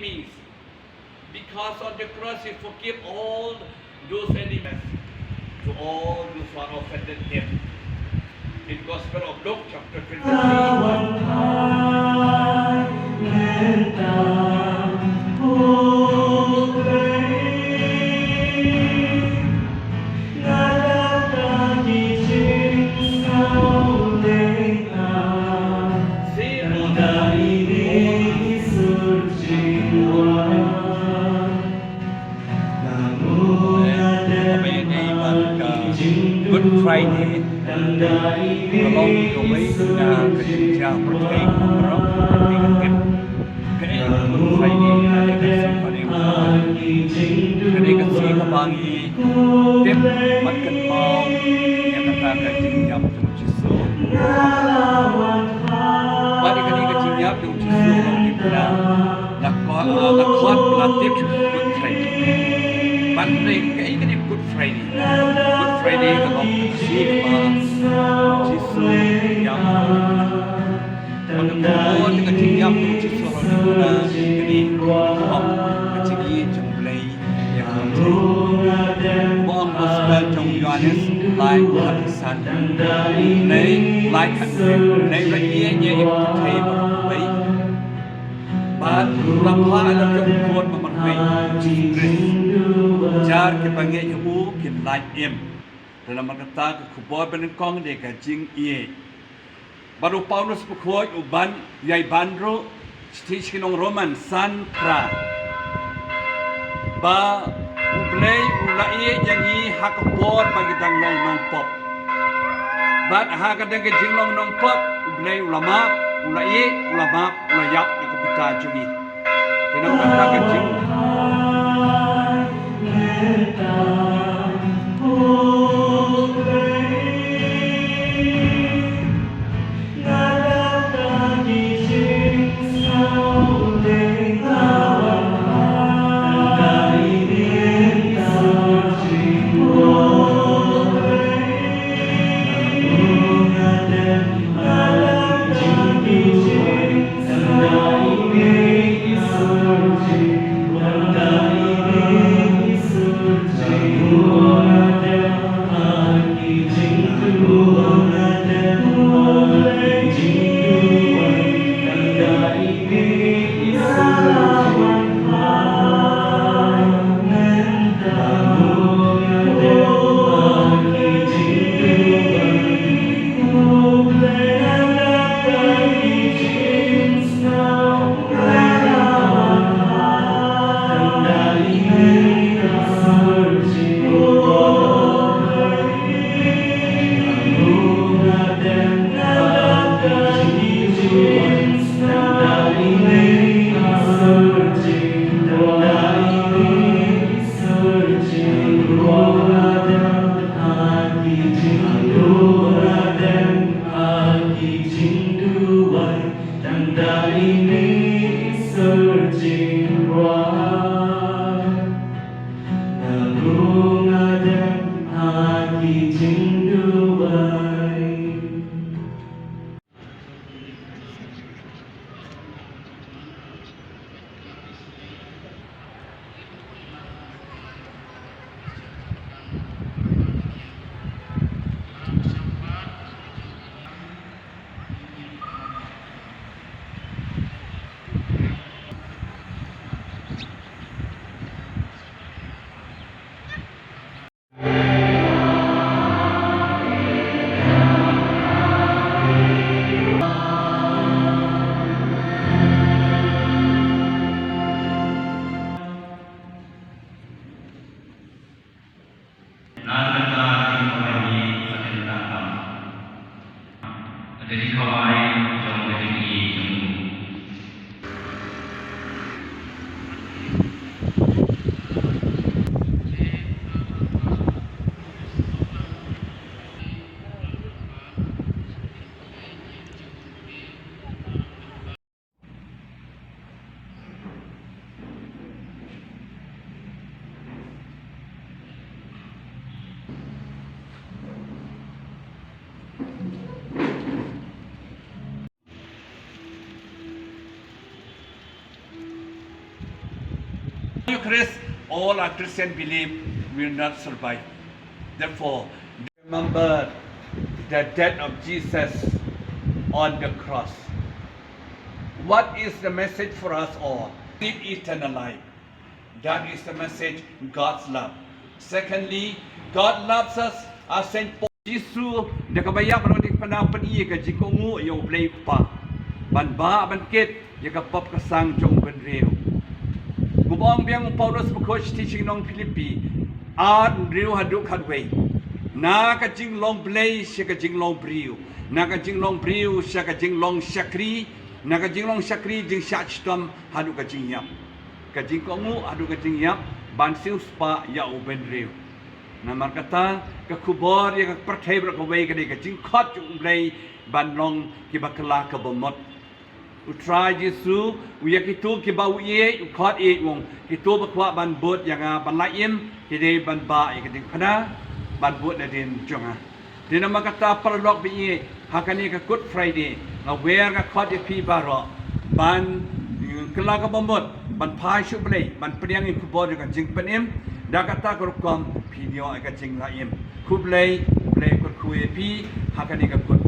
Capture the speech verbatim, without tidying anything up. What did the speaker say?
Because on the cross he forgive all those enemies to all those who are offended him. In Gospel of Luke chapter twenty-three. Good Friday ka long kawei na ka jingjia pyrthei baroh. Ka dei ka sngi Good Friday, ka dei ka sngi Friday. Ka dei ka sngi kaba ngi tip bad kynmaw ïa kata ka jingïap jong u Jisu. Bad ïa kane ka jingïap jong u Jisu ka long, la khot, la khot, la tip Good Friday. Bad kaei ka dei Good Friday? Good Friday ka long ka sngi kaba u Jisu u ïap. Bad ka khubor ka jingïap jong u Jisu ha kane ka dei ka khubor ka jingïeit jong U Blei. Ïa ka pyrthei. Ba ong Gospel jong u Ïoannis lai khatsan. Nei lai khatsan. Nei la ïeit ïa ka pyrthei baroh kawei. Bad u la phah ïa la jong u khun ba marwei, Jisu Khrist. Jar kiba ngeit ha u kin lait im. Te namar kata ka khubor ba nyngkong dei ka jingïeit. Bad u Paulus bakhuid u ban ïai ban ruh, shithi sha ki nong Roman san phra. Ba U Blei u la ïeit ïa ngi ha ka por ba ngi dang long nongpop. Bad ha ka dang ka jinglong nongpop, U Blei u la map, u la ïeit, u la map, u la ïap ïa ka bynta jong ngi. Te namar kata ka jing Eucharist, all our Christian belief will not survive. Therefore, remember the death of Jesus on the cross. What is the message for us all? Live eternal life. That is the message, God's love. Secondly, God loves us as Saint Paul. Jisu da kaba ïap ha ka diengphna u pyni ïa ka jingkohnguh ïa U Blei U Kpa ban bah ban kit ïa ka pop ka sang jong u bynriew. Kumba ong biang u Paulus bakhuid sha ki shnong Philippi ar, hynriew haduh khatwei. Na ka jinglong Blei sha ka jinglong briew, na ka jinglong briew sha ka jinglong shakri, na ka jinglong shakri jingshah shitom haduh ka jingïap, ka jingkohnguh haduh ka jingïap, ban siewspah ïa u bynriew. Namar kata ka khubor ïa ka pyrthei baroh kawei ka dei ka jingkhot jong u Blei ban long kiba kylla ka bamut. U Trai Jisu u ïa kito kiba u ïeit u khot, ïeit u ong, kito ba kwah ban bud ïa nga ban la im, ki dei ban bah ïa ka diengphna ban bud nadien jong nga. Te namar kata paralok ba ïeit, ha kane ka Good Friday nga wer nga khot ïa phi baroh ban, mm, kylla ka bamut, ban phai sha u Blei, ban pdiang ïa ka khubor ïa ka jingpynim. Da kata ka rukom phin ïoh ïa ka jingla im. Khublei, Blei kyrkhu ïa phi ha kane ka Good